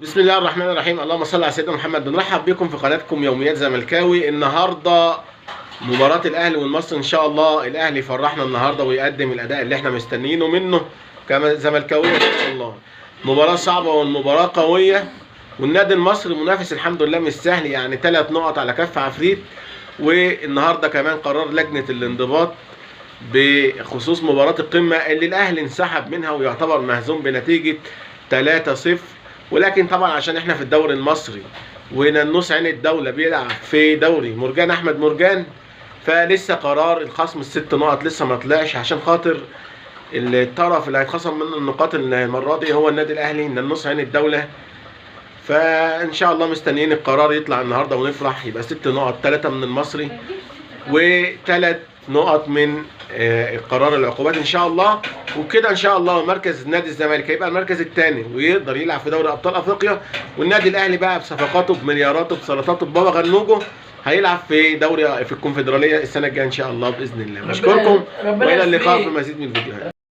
بسم الله الرحمن الرحيم، اللهم صل على سيدنا محمد. بنرحب بكم في قناتكم يوميات زملكاوي. النهارده مباراة الاهلي والمصري، ان شاء الله الاهلي يفرحنا النهارده ويقدم الاداء اللي احنا مستنيينه منه كزملكاويه ان شاء الله. مباراة صعبة والمباراة قوية، والنادي المصري منافس الحمد لله مش سهل، يعني 3 نقط على كف عفريت. والنهارده كمان قرار لجنة الانضباط بخصوص مباراة القمة اللي الاهلي انسحب منها ويعتبر مهزوم بنتيجة 3-0. ولكن طبعا عشان احنا في الدوري المصري وننوس عين الدولة بيلعب في دوري مرجان احمد مرجان، فلسه قرار الخصم ال6 نقط لسه ما طلعش، عشان خاطر الطرف اللي هيتخصم منه النقاط المرة دي هو النادي الاهلي ننوس عين الدولة. فان شاء الله مستنيين القرار يطلع النهارده ونفرح، يبقى 6 نقط، 3 من المصري و3 نقط من قرار العقوبات ان شاء الله. وكده ان شاء الله مركز نادي الزمالك هيبقى المركز الثاني ويقدر يلعب في دوري ابطال افريقيا، والنادي الاهلي بقى بصفقاته بملياراته بسلطاته ببابا غنوجه هيلعب في دوري في الكونفدراليه السنة الجاية ان شاء الله باذن الله. بشكركم والى اللقاء في مزيد من الفيديوهات.